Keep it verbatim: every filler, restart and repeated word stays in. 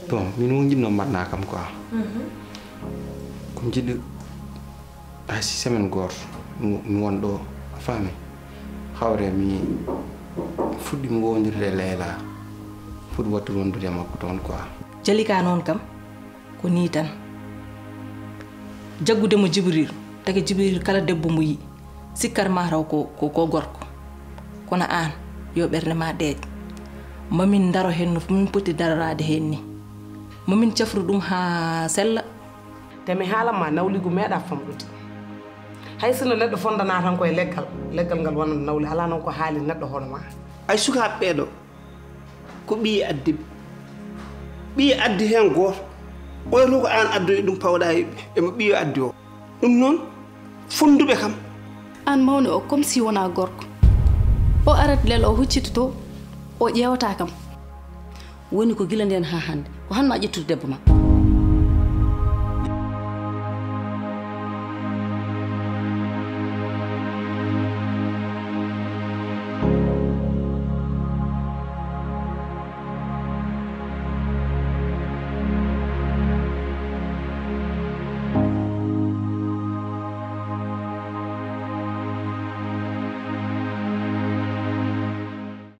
Bon, min wonjinno mbaɗna kam quoi. Ko jiɗi hay si semaine goto mi won ɗo, a faami? Hawre mi fuɗɗi mi wondirde e Leyla, fuɗɗi wattu wondude e makko toon quoi. Jalika noon kam ko nii tan. Jaggude mo Jibril, tagi Jibril kala debbo mo yi sikkar ma taw ko ko gorko. Kono aan yo ɓernde ma deeƴ. Mamin ndaro heen no min poti daroraade heen ni. Mamin cafru ɗum haa sella. Te mi haalan ma nawligu meeɗa famɗude. Hay sinno neɗɗo fondana tan koye leggal, leggal ngal wonana nawli, alaa noon ko haali neɗɗo hono ma. Ay sukaaɓe ɓeeɗo ko ɓiye addi ɓe. Ɓiye addi heen gooto. Oya to ko aan addoyi ɗum pawɗa e mo ɓiye addi o. Ɗum noon, fonnduɓe kam. Aan mawni o comme si wonaa gorko. O arat lel o huccitoto, o ƴeewata kam. Woni ko gila ndeen haa hannde. Ko hannde ma ƴettude debbo ma.